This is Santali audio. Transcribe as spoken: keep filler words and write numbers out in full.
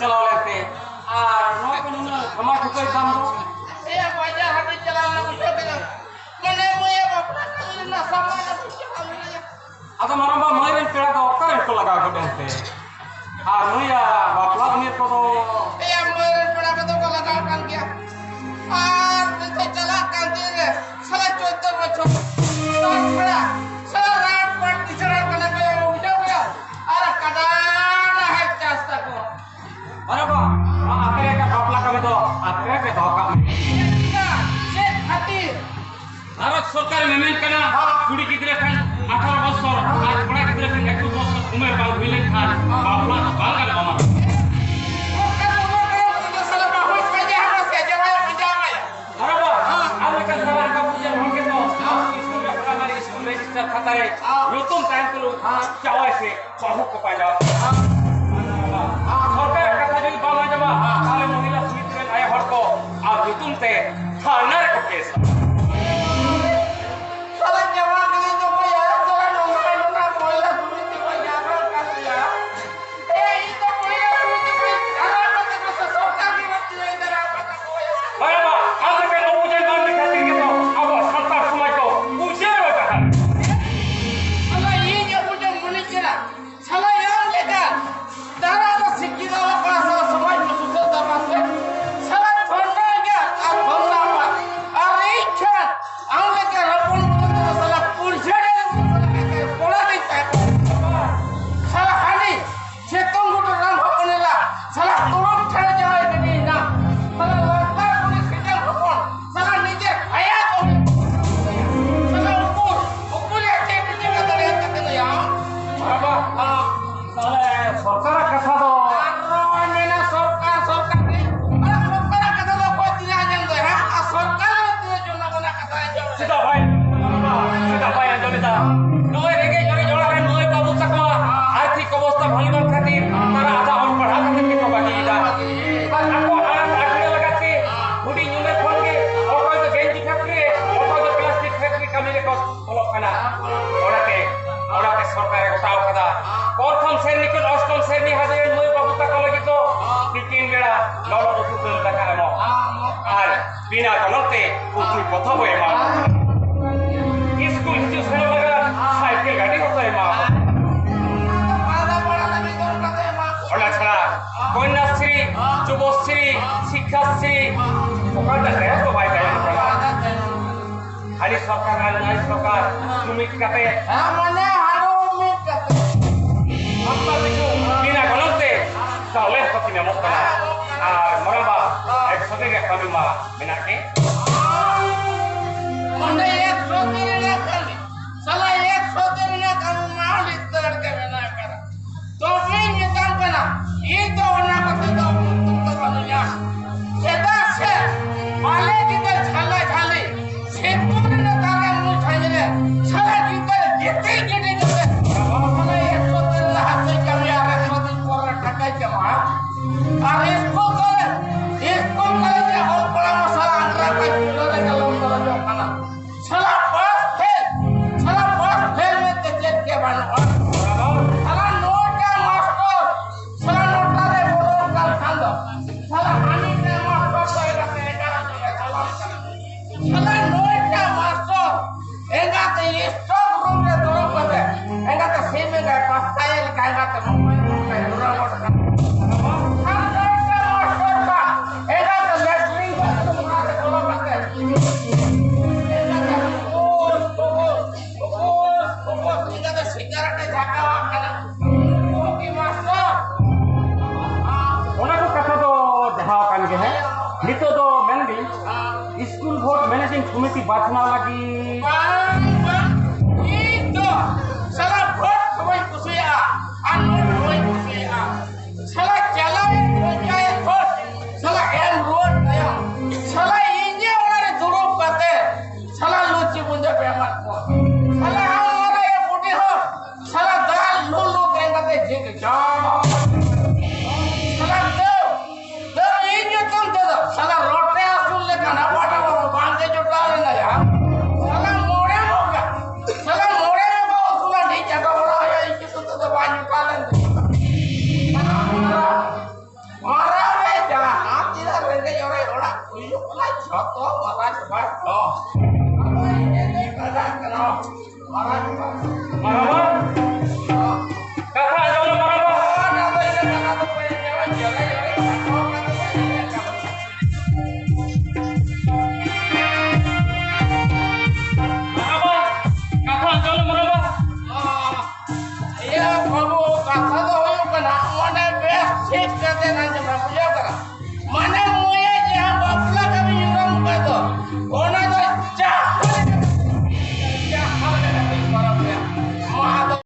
ᱪᱟᱞᱟᱣ ᱞᱮᱱᱛᱮ ᱟᱨ ᱱᱚᱣᱟ ᱠᱚ ᱱᱩᱱᱟᱹᱜ ᱫᱷᱟᱢᱟ ᱴᱷᱩᱠᱟᱹᱭ ᱫᱟᱢ ᱫᱚ? ᱮᱭᱟ, ᱵᱟᱡᱟᱨ ᱦᱟᱴ ᱤᱧ ᱪᱟᱞᱟᱣ ᱞᱮᱱᱟ, ᱵᱩᱡᱷᱟᱹᱣ ᱠᱮᱫᱟᱢ? ᱢᱟᱱᱮ ᱢᱟᱹᱭᱟ ᱵᱟᱯᱞᱟ ᱠᱟᱹᱢᱤ ᱨᱮᱱᱟᱜ ᱥᱟᱢᱟᱱ ᱟᱹᱜᱩ ᱪᱟᱞᱟᱣ ᱞᱮᱱᱟᱭᱟ᱾ ᱟᱫᱚ ᱢᱟᱨᱟᱝᱵᱟ, ᱢᱟᱹᱭ ᱨᱮᱱ ᱯᱮᱲᱟ ᱫᱚ ᱚᱠᱟ ᱨᱮᱱ ᱠᱚ ᱞᱟᱜᱟᱣ ᱜᱚᱫ ᱮᱱᱛᱮ? ᱟᱨ ᱱᱩᱭᱟᱜ ᱵᱟᱯᱞᱟ ᱩᱢᱮᱨ ᱠᱚᱫᱚ? ᱮᱭᱟ, ᱢᱟᱹᱭ ᱨᱮᱱ ᱯᱮᱲᱟ ᱠᱚᱫᱚ ᱠᱚ ᱞᱟᱜᱟᱣ ᱠᱟᱱ ᱜᱮᱭᱟ᱾ ᱟᱨ ᱱᱤᱛᱚᱜ ᱪᱟᱞᱟᱜ ᱠᱟᱱ ᱫᱤᱱ ᱨᱮ ᱥᱟᱞᱟ ᱪᱳᱫᱽᱫᱳ ᱵᱚᱪᱷᱚᱨ ᱵᱟᱝ ᱯᱮᱲᱟ, ᱥᱟᱞᱟ ᱨᱟᱴ ᱯᱟᱴ ᱠᱤᱥᱟᱹᱬ ᱠᱟᱱᱟ ᱠᱚ, ᱵᱩᱡᱷᱟᱹᱣ ᱠᱮᱫᱟ? ᱟᱨ ᱠᱟᱰᱟ ᱱᱟᱦᱮᱞ ᱪᱟᱥ ᱛᱟᱠᱚ᱾ ᱟᱨᱮ ᱵᱟ, ᱟᱯᱮ ᱞᱮᱠᱟ ᱵᱟᱯᱞᱟ ᱠᱟᱹᱢᱤ ᱫᱚ ᱟᱯᱮ ᱯᱮ ᱫᱚᱦᱚ ᱠᱟᱜ ᱢᱮ᱾ ᱪᱮᱫ ᱠᱷᱟᱹᱛᱤᱨ? ᱵᱷᱟᱨᱚᱛ ᱥᱚᱨᱠᱟᱨ ᱢᱮᱢᱮᱱ ᱠᱟᱱᱟ, ᱠᱩᱲᱤ ᱜᱤᱫᱽᱨᱟᱹ ᱠᱷᱟᱱ ᱟᱴᱷᱟᱨᱚ ᱵᱚᱪᱷᱚᱨ ᱟᱨ ᱠᱚᱲᱟ ᱜᱤᱫᱽᱨᱟᱹ ᱠᱷᱟᱱ ᱮᱠᱩᱥ ᱵᱚᱪᱷᱚᱨ ᱩᱢᱮᱨ ᱵᱟᱝ ᱦᱩᱭ ᱞᱮᱱᱠᱷᱟᱱ ᱵᱟᱯᱞᱟ ᱫᱚ ᱵᱟᱝ ᱜᱟᱱᱚᱜᱼᱟ᱾ ᱥᱚᱨᱠᱟᱨ ᱩᱢᱮᱨ ᱠᱟᱱᱟ, ᱩᱱᱤ ᱫᱚ ᱥᱟᱞᱟ ᱵᱟᱹᱦᱩᱭ ᱯᱟᱸᱡᱟ ᱦᱟᱢᱟ ᱥᱮ ᱡᱟᱶᱟᱭ ᱯᱟᱸᱡᱟ ᱦᱟᱢᱟᱭᱟ᱾ ᱟᱨᱮ ᱵᱟ, ᱟᱢ ᱞᱮᱠᱟᱱ ᱥᱟᱞᱟ ᱦᱟᱸᱜᱟ ᱯᱩᱡᱟᱹ ᱦᱚᱲ ᱜᱮᱛᱚ ᱥᱠᱩᱞ ᱨᱮ, ᱯᱨᱟᱭᱢᱟᱨᱤ ᱥᱠᱩᱞ ᱨᱮᱡᱤᱥᱴᱟᱨ ᱠᱷᱟᱛᱟ ᱨᱮ ᱧᱩᱛᱩᱢ ᱛᱟᱦᱮᱱ ᱛᱩᱞᱩᱡ ᱡᱟᱶᱟᱭ ᱥᱮ ᱵᱟᱹᱦᱩ ᱠᱚ ᱯᱟᱸᱡᱟ ᱟᱠᱚᱣᱟ᱾ ᱥᱚᱨᱠᱟᱨᱟᱜ ᱠᱟᱛᱷᱟ ᱡᱩᱫᱤ ᱵᱟᱢ ᱟᱸᱡᱚᱢᱟ, ᱛᱟᱦᱞᱮ ᱢᱚᱦᱤᱞᱟ ᱥᱚᱢᱤᱛᱤ ᱨᱮᱱ ᱟᱭᱳ ᱦᱚᱲ ᱠᱚ ᱟᱢ ᱧᱩᱛᱩᱢ ᱛᱮ ᱛᱷᱟᱱᱟ ᱨᱮᱠᱚ ᱠᱮᱥᱟ᱾ ᱥᱟᱞᱟ ᱡᱟᱶᱟᱭ ᱠᱟᱹᱱᱟᱹᱧ ᱫᱚ ᱵᱚᱭᱦᱟ, ᱥᱟᱞᱟ ᱱᱚᱝᱠᱟ ᱱᱚᱝᱠᱟ ᱢᱚᱦᱤᱞᱟ ᱥᱚᱢᱤᱛᱤ ᱠᱚ ᱡᱟᱣᱨᱟ ᱟᱠᱟᱫ ᱞᱮᱭᱟ᱾ ᱮ, ᱤᱧ ᱫᱚ ᱢᱚᱦᱤᱞᱟ ᱥᱚᱢᱤᱛᱤ ᱠᱚ ᱡᱟᱣᱨᱟ ᱠᱟᱛᱮ ᱠᱚ ᱥᱚᱨᱠᱟᱨ ᱜᱮ ᱵᱟᱹᱧ ᱪᱤᱱᱦᱟᱹᱣ ᱫᱟᱲᱮᱭᱟᱜ ᱠᱟᱱᱟ ᱵᱚᱭᱦᱟ᱾ ᱵᱟᱝ, ᱵᱟᱝ, ᱟᱢ ᱞᱮᱠᱟᱱ ᱚᱵᱩᱡᱷᱟᱹᱣ ᱢᱟᱹᱱᱢᱤ ᱠᱷᱟᱹᱛᱤᱨ ᱜᱮᱛᱚ ᱟᱵᱚᱣᱟᱜ ᱥᱟᱱᱛᱟᱲ ᱥᱚᱢᱟᱡᱽ ᱫᱚ ᱩᱡᱟᱹᱲ ᱟᱠᱟᱱᱟ᱾ ᱥᱟᱞᱟ ᱤᱧ ᱚᱵᱩᱡᱷᱟᱹᱣ ᱢᱟᱹᱱᱢᱤ ᱠᱟᱱᱟ᱾ ᱥᱟᱞᱟ ᱤᱧ ᱞᱮᱠᱟ ᱫᱟᱨᱟ ᱫᱚ ᱥᱤᱠᱠᱷᱤᱛ ᱚᱞᱚᱜ ᱯᱟᱲᱦᱟᱜ ᱥᱟᱞᱟ ᱥᱚᱢᱟᱡᱽ ᱠᱚ ᱥᱩᱥᱟᱹᱨ ᱛᱟᱵᱚᱱᱟ ᱥᱮ? ᱥᱟᱞᱟ ᱫᱷᱚᱨᱱᱟ ᱜᱮ ᱟᱨ ᱫᱷᱚᱨᱱᱟ ᱵᱟᱝ᱾ ᱟᱨ ᱤᱧ ᱯᱚᱛᱷᱚᱵ ᱮ ᱮᱢᱟ᱾ ᱤᱥᱠᱩᱞ ᱦᱤᱡᱩᱜ ᱥᱮᱱᱚᱜ ᱞᱟᱹᱜᱤᱫ ᱥᱟᱭᱠᱮᱞ ᱜᱟᱹᱰᱤ ᱦᱚᱸᱠᱚ ᱮᱢᱟ᱾ ᱚᱱᱟ ᱪᱷᱟᱲᱟ ᱠᱚᱱᱭᱟᱥᱨᱤ, ᱡᱩᱵᱚᱥᱨᱤ, ᱥᱤᱠᱠᱷᱟᱥᱨᱤ, ᱚᱠᱟᱴᱟᱜ ᱨᱮᱦᱚᱸ ᱛᱚ ᱵᱟᱭ ᱛᱟᱭᱚᱢ ᱠᱟᱱᱟ᱾ ᱦᱟᱹᱱᱤ ᱥᱚᱨᱠᱟᱨ ᱟᱨ ᱱᱟᱹᱭ ᱥᱚᱨᱠᱟᱨ ᱡᱩᱢᱤᱫ ᱠᱟᱛᱮ ᱦᱮᱸ, ᱢᱟᱱᱮ ᱟᱨᱚ ᱢᱤᱫ ᱠᱟᱛᱮ᱾ ᱦᱟᱯᱛᱟ ᱯᱤᱪᱷᱩ ᱵᱤᱱᱟ ᱜᱚᱱᱚᱝ ᱛᱮ ᱪᱟᱣᱞᱮ ᱦᱚᱸᱠᱤᱱ ᱮᱢᱚᱜ ᱠᱟᱱᱟ᱾ ᱟᱨ ᱢᱚᱨᱟᱵᱟ ᱮᱠᱥᱚ ᱫᱤᱱ ᱨᱮᱭᱟᱜ ᱠᱟᱹᱢᱤ ᱢᱟ ᱢᱮᱱᱟᱜ ᱜᱮ᱾ ᱚᱸᱰᱮ ᱮᱠᱥᱚ ᱫᱤᱱ ᱨᱮᱭᱟᱜ ᱠᱟᱹᱢᱤ, ᱥᱟᱞᱟ ᱮᱠᱥᱚ ᱫᱤᱱ ᱨᱮᱭᱟᱜ ᱠᱟᱹᱢᱤ ᱢᱟ ᱟᱹᱰᱤ ᱩᱛᱟᱹᱨ ᱜᱮ ᱢᱮᱱᱟᱜ ᱟᱠᱟᱫᱟ᱾ ᱛᱚᱵᱮᱧ ᱢᱮᱛᱟᱢ ᱠᱟᱱᱟ, ᱤᱧ ᱫᱚ ᱚᱱᱟ ᱠᱚᱛᱮ ᱫᱚ ᱧᱩᱛᱩᱢ ᱫᱚ ᱵᱟᱹᱱᱩᱧᱟ᱾ ᱪᱮᱫᱟᱜ ᱥᱮ ᱵᱟᱞᱮ ᱜᱤᱫᱟᱹᱨ ᱡᱷᱟᱞᱟ ᱡᱷᱟᱹᱞᱤ ᱥᱤᱛᱩᱝ ᱨᱮ ᱫᱟᱨᱮ ᱩᱢᱩᱞ ᱪᱷᱟᱹᱭ ᱨᱮ ᱥᱟᱞᱟ ᱜᱤᱫᱟᱹᱨ ᱜᱤᱛᱤᱡ ᱜᱤᱰᱤ ᱠᱟᱛᱮ ᱚᱱᱟ ᱮᱠᱥᱚ ᱫᱤᱱ ᱞᱟᱦᱟ ᱥᱮᱫ ᱠᱟᱹᱢᱤᱭᱟ ᱟᱨ ᱮᱠᱥᱚ ᱫᱤᱱ ᱯᱚᱨ ᱨᱮ ᱴᱟᱠᱟᱭ ᱡᱚᱢᱟ᱾ ᱟᱨ ᱤᱥᱠᱩᱞ ᱠᱚᱨᱮ, ᱤᱥᱠᱩᱞ ᱠᱚᱨᱮ ᱡᱮ ᱚᱞ ᱯᱟᱲᱦᱟᱣ ᱢᱟ ᱥᱟᱞᱟ ᱟᱱᱰᱨᱟ ᱠᱟᱡ ᱪᱩᱞᱟᱹ ᱨᱮ ᱜᱟᱞᱚᱪ ᱜᱟᱞᱚᱪᱚᱜ ᱠᱟᱱᱟ᱾ ᱥᱟᱞᱟ ᱯᱟᱥ ᱯᱷᱮᱞ, ᱥᱟᱞᱟ ᱯᱟᱥ ᱯᱷᱮᱞ ᱢᱮᱱᱛᱮ ᱪᱮᱫ ᱜᱮ ᱵᱟᱹᱱᱩᱜᱼᱟ᱾ ᱥᱟᱞᱟ ᱱᱚᱭᱴᱟ ᱢᱟᱥᱴᱚᱨ, ᱥᱟᱞᱟ ᱱᱚᱴᱟ ᱨᱮ ᱵᱚᱞᱚ ᱠᱟᱱ ᱠᱷᱟᱱ ᱫᱚ, ᱥᱟᱞᱟ ᱦᱟᱹᱱᱤᱴᱟ ᱢᱟᱥᱴᱚᱨ ᱫᱚ ᱮᱜᱟᱛᱮ ᱮᱜᱟᱨᱚ ᱡᱚᱱᱮ ᱪᱟᱞᱟᱣ ᱠᱟᱱᱟ᱾ ᱥᱟᱞᱟ ᱱᱚᱭᱴᱟ ᱢᱟᱥᱴᱚᱨ ᱮᱸᱜᱟᱛᱮ ᱥᱴᱚᱠ ᱨᱩᱢ ᱨᱮ ᱫᱩᱲᱩᱵ ᱠᱟᱛᱮ ᱮᱸᱜᱟᱛᱮ ᱥᱤᱢ ᱮᱸᱜᱟᱭ ᱯᱟᱥᱠᱟᱭᱮ ᱞᱮᱠᱟ ᱮᱸᱜᱟᱛᱮ ᱢᱳᱵᱟᱭᱤᱞ ᱨᱮ ᱡᱚᱲᱟᱣ ᱜᱚᱫ ᱠᱟᱱᱟ᱾ ᱥᱟᱞᱟ ᱱᱚᱭᱴᱟ ᱢᱟᱥᱴᱚᱨ ᱫᱚ ᱮᱸᱜᱟᱛᱮ ᱞᱮᱴᱨᱤᱱ ᱵᱟᱛᱷᱨᱩᱢ ᱚᱲᱟᱜ ᱨᱮ ᱵᱚᱞᱚ ᱠᱟᱛᱮ ᱮᱸᱜᱟᱛᱮ ᱩᱠᱩᱨ, ᱩᱠᱩᱨ, ᱩᱠᱩᱨ, ᱩᱠᱩᱨ, ᱮᱸᱜᱟᱛᱮ ᱥᱤᱜᱟᱨᱮᱴ ᱮ ᱡᱷᱟᱠᱟᱣᱟᱜ ᱠᱟᱱᱟ᱾ ᱩᱱᱠᱩ ᱠᱤ ᱢᱟᱥᱴᱚᱨ? ᱚᱱᱟ ᱠᱚ ᱠᱟᱛᱷᱟ ᱫᱚ ᱡᱟᱦᱟᱸ ᱟᱠᱟᱱ ᱜᱮ ᱦᱮᱸ, ᱱᱤᱛᱚᱜ ᱫᱚ ᱢᱮᱱᱫᱟᱹᱧ ᱤᱥᱠᱩᱞ ᱵᱳᱨᱰ ᱢᱮᱱᱮᱡᱤᱝ ᱠᱚᱢᱤᱴᱤ ᱵᱟᱪᱷᱱᱟᱣ ᱞᱟᱹᱜᱤᱫ᱾ ᱵᱟᱝ, ᱵᱟᱝ, ᱤᱧ ᱫᱚ ᱥᱟᱞᱟ ᱵᱷᱳᱴ ᱫᱚ ᱵᱟᱹᱧ ᱠᱩᱥᱤᱭᱟᱜᱼᱟ ᱟᱨ ᱱᱳᱴ ᱦᱚᱸ ᱵᱟᱹᱧ ᱠᱩᱥᱤᱭᱟᱜᱼᱟ᱾ ᱥᱟᱞᱟ ᱪᱟᱞᱟᱣᱮᱱ ᱯᱚᱧᱪᱟᱭᱮᱛ ᱵᱷᱳᱴ, ᱥᱟᱞᱟ ᱮᱢ ᱨᱩᱣᱟᱹᱲ ᱛᱟᱭᱚᱢ, ᱥᱟᱞᱟ ᱤᱧ ᱜᱮ ᱚᱲᱟᱜ ᱨᱮ ᱫᱩᱲᱩᱵ ᱠᱟᱛᱮ ᱥᱟᱞᱟ ᱞᱩᱪᱤ ᱵᱩᱸᱫᱟᱹ ᱯᱮ ᱮᱢᱟᱫ ᱠᱚᱣᱟ᱾ ᱥᱟᱞᱟ ᱟᱢ ᱚᱲᱟᱜ ᱨᱮ ᱵᱩᱰᱷᱤ ᱦᱚᱲ, ᱥᱟᱞᱟ ᱫᱟᱜ ᱞᱩ ᱞᱩ ᱛᱮ ᱮᱸᱜᱟᱛᱮ ᱡᱷᱤᱸᱠ ᱪᱚ᱾ ᱥᱟᱞᱟ ᱫᱟᱹᱣ, ᱫᱟᱹᱣ ᱤᱧ ᱧᱩᱛᱩᱢ ᱛᱮᱫᱚ᱾ ᱥᱟᱞᱟ ᱨᱚᱴᱮ ᱟᱹᱥᱩᱞ ᱞᱮᱠᱟᱱ ᱟᱵᱚ ᱟᱵᱚ ᱵᱟᱝ ᱜᱮ ᱡᱚᱴᱟᱣ ᱞᱮᱱᱟ ᱭᱟ᱾ ᱥᱟᱞᱟ ᱢᱚᱬᱮ ᱵᱚᱸᱜᱟ, ᱥᱟᱞᱟ ᱢᱚᱬᱮ ᱵᱚᱸᱜᱟ ᱟᱹᱥᱩᱞ ᱟᱹᱰᱤ ᱡᱟᱭᱜᱟ ᱵᱟᱲᱟ ᱦᱩᱭᱩᱜᱼᱟ, ᱤᱧ ᱧᱩᱛᱩᱢ ᱛᱮᱫᱚ ᱵᱟᱝ ᱡᱚᱴᱟᱣ ᱞᱮᱱ ᱛᱤᱧᱟ᱾ ᱥᱟᱞᱟ ᱢᱚᱬᱮ ᱠᱟᱛᱷᱟ ᱫᱚ ᱦᱩᱭᱩᱜ ᱠᱟᱱᱟ, ᱚᱸᱰᱮ ᱵᱮᱥ ᱴᱷᱤᱠ ᱠᱟᱛᱮ ᱟᱸᱡᱚᱢ ᱢᱮ, ᱵᱩᱡᱷᱟᱹᱣ ᱠᱟᱱᱟ?